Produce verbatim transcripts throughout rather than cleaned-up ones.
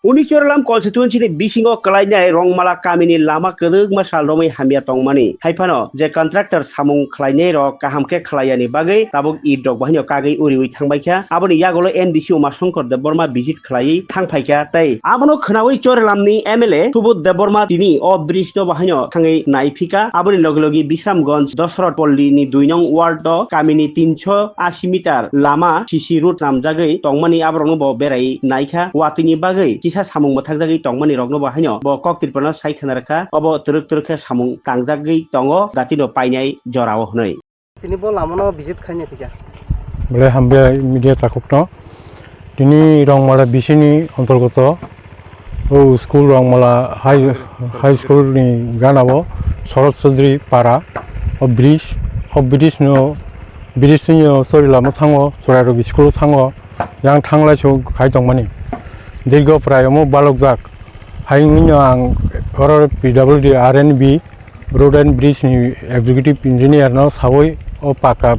Uni Chorilam constituency ni bisingo kwlainai Rongmala kamini lama kwdwkma sal romwi hamya tongmani. Haiphano je contractor samung khlainai rok kaham khe khlaiyani bagwi tabuk it rok bahaino kagwi uriwi thangbaikha. Aboni yagulo M D C Uma Shankar Debbarma visit khlaiwi thangphaikha tei abono khwnawi Chorilam ni M L A Subodh Debbarma tini o bridge no bahaino thangwi naiphika. Aboni logi logi Bisramganj Dosrot Polli ni dui nong ward o kamini tinsho ashi meter lama C C road namjagwi tongmani aborokno bo berai naikha. Watwini bagwi kisa samung mwthakjagwi tongmani rokno bo haino bo kok Tripura no sai khna rwkha. Obo twrwk twrwk khe samung tangjagwi tongo datino painai jorao hwnwi. Tini bo lama no visit khaina thikya. Bole hambai media takhukno. Tini Rongmala bisini antargoto o school Rongmala High, High School ni gana o Sharad Chaudhary para o bridge, o bridge no, bridge ni o sori lama thango, Churairok school thango, yang thanglai so khai tongmani. Dirgo prai omo balokjak. Hai wngwi no ang oro P W D R and B Road and Bridge ni executive engineer no sawi o paka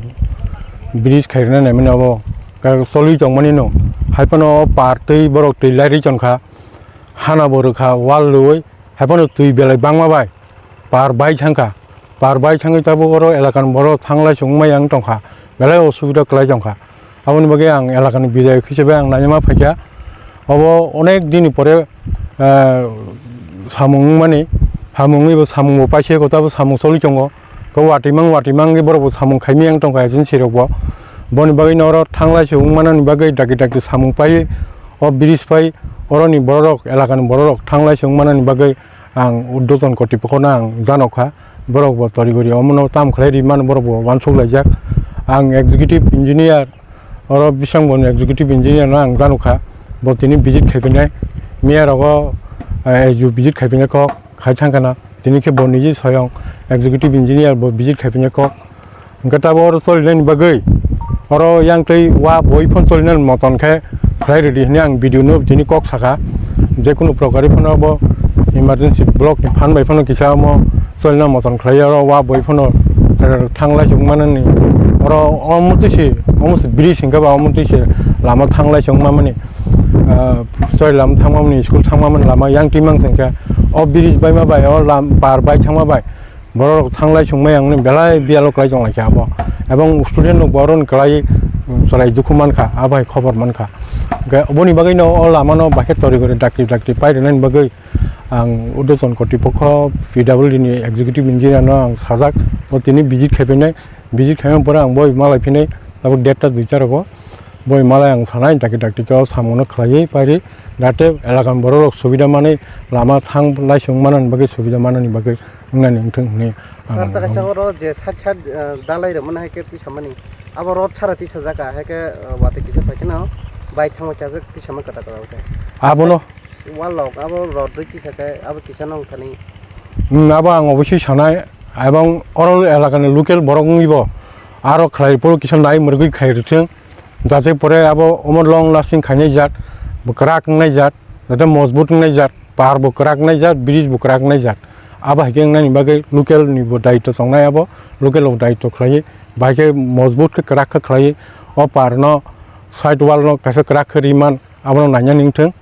bridge khairina naimani abo ka-, cholwi tongmani no. Haiphano o par twi borok twi lairwi tongkha, hana bo rwkha wall rwwi, haiphano twi belai bangma bai par bai thangkha, par bai thangwi tabuk oro elakani borok thanglai chongma yang tongkha, belai osubida kwlai tongkha. Aboni bagwi ang elakani bidayok hisabe ang naina phaikha. Obo onek dini pore, ah, samung wngmani, samung wngwi bo samung bo paisa eko, tabo samung choli tongo. Ko watwi mang, watwi mang wngwi borok bo samung khaimani yang tongkha agency rok bo. Boni bagwi no oro thanglai se wngmanani bagwi dakti dakti samung pai, o bridge pai, oroni borok rok, elakani borok rok thanglai se wngmanani bagwi ang urdhwatan kotipokho no ang janokha. Borok bo tori gori omono tam khlai ri mano, borok bo uansuk laijak. Ang executive engineer, oro bising bo executive engineer no ang janokha. Bo tini visit khai phainai, miya rogo, eh, ju visit khai phainai kok khai thang kana. Tini khe bo niji soyong executive engineer bo visit khai phainai kok. Hwnkhe tabuk oro choli nani bagwi oro yang tei wa boi phano choli nani moton khe khlai rwdi hwnwi ang video no tini kok sakha. Je kunu prokari phano bo emergency block ni phan bai phano kisa omo choli nani moton khlai oro wa boi phano thanglai se wngma nani oro omo twi se omo se bridge hwnkhe ba omo twi se lama thanglai se wngma mani, ah, choli lama thangma mani school thangma mani lama yang twi mang se hwnkhe o bridge bai ma bai o lam par bai thangma bai. Borok rok thanglai songmai ang belai biyalo kwlai tong lai kha abo. Ebong student rok borok ni kwlai, um, chwrai dukhu man kha, abo hai khobor man kha. Hwnkhe oboni bagwi no o lama no bahai khe tori gori dakti dakti pai rwnani bagwi ang urdhwatan kotipokho P W D ni executive engineer no ang sajak, o tini visit khai phainai, visit khai pore ang boi malai phinai tabuk derta duita rogo boi malai ang sanai dakti dakti khe o samung no khlaiwi pai ri, jate elakani borok rok subida manwi lama thanglai song manani bagwi subida manani bagwi. Wngnani wngthung hwnwi ang Sir, ta kaisa nukgo. Oro je side side, eh, dalai rwmani hai khe tisa mani. Abo road sara tisa jaka, hai khe, eh, watwi kisa pai kheno bike thangma khe tisa ma kwtal kwtal khe. Abono. Wall rok, abo road rwi tisa khe, abo kisa no wngthani. Hmm, abo ang obosui sanai, ebong oro elakani local borok wngwi bo aro khlai phuru kisa nai mwrwgwi khai rwthwng, jate pore abo omo long lasting khainai jat, bo kwrak wngnai jat, jate mojbut wngnai jat. Par bo kwrak naijak, bridge bo kwrak naijak. Abo hai khe wngnani bagwi local ni bo daitw tongnai abo, local rok daitw khlaiwi, bahai khe mojbut khe kwrak khe khlaiwi, o par no side wall no kaisa kwrak khe riman, abono nainani wngthung.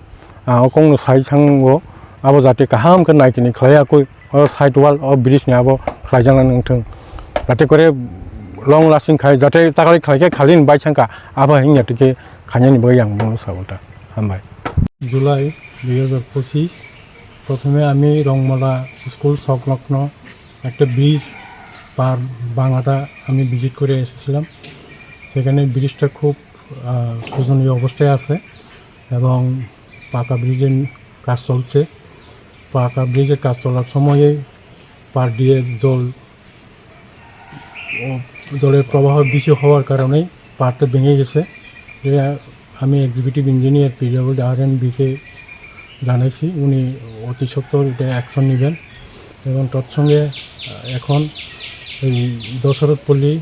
Ah, o kok no sai thang o, abo jate kaham khe naikini khlai yakwi, o side wall, o bridge ni abo khlaijaknani wngthung. Jate kore long lasting khai, jate taklai khlai khe khali ni bai thangkha, abo hai wngya twi khe khainani bagwi ang bono sa o ta. Hambai. July দুই হাজার পঁচিশ, প্রথমে আমি রংমালা স্কুল সংলগ্ন একটা ব্রিজ পার বাংলাটা আমি ভিজিট করে এসেছিলাম। সেখানে ব্রিজটা খুব, আহ, শোচনীয় অবস্থায় আছে এবং পাকা ব্রিজের কাজ চলছে। পাকা ব্রিজের কাজ চলার সময়ে পার দিয়ে জল ও জলের প্রবাহ বেশি হওয়ার কারণে পাড়টা ভেঙে গেছে। এ, আমি এক্সিকিউটিভ ইঞ্জিনিয়ার পিডব্লিউডি আর এন্ড বিকে জানাইছি, উনি অতি সত্বর এটা অ্যাকশন নেবেন। এবং তৎসঙ্গে, আহ, এখন এই দশরথপল্লী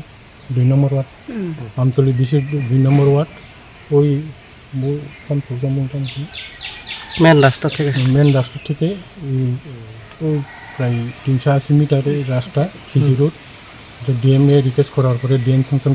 দুই নম্বর ওয়ার্ড, হুম। আমতলী বিসি দুই নম্বর ওয়ার্ড, ওই বো-, কোন প্রোগ্রাম বলতাম কি? মেন রাস্তা থেকে। মেন রাস্তা থেকে, উম, ওই প্রায় তিনশো আশি মিটার এই রাস্তা, সিসি হুম। রোড। তো ডিএমএ রিকোয়েস্ট করার পরে, ডিএম স্যাংশন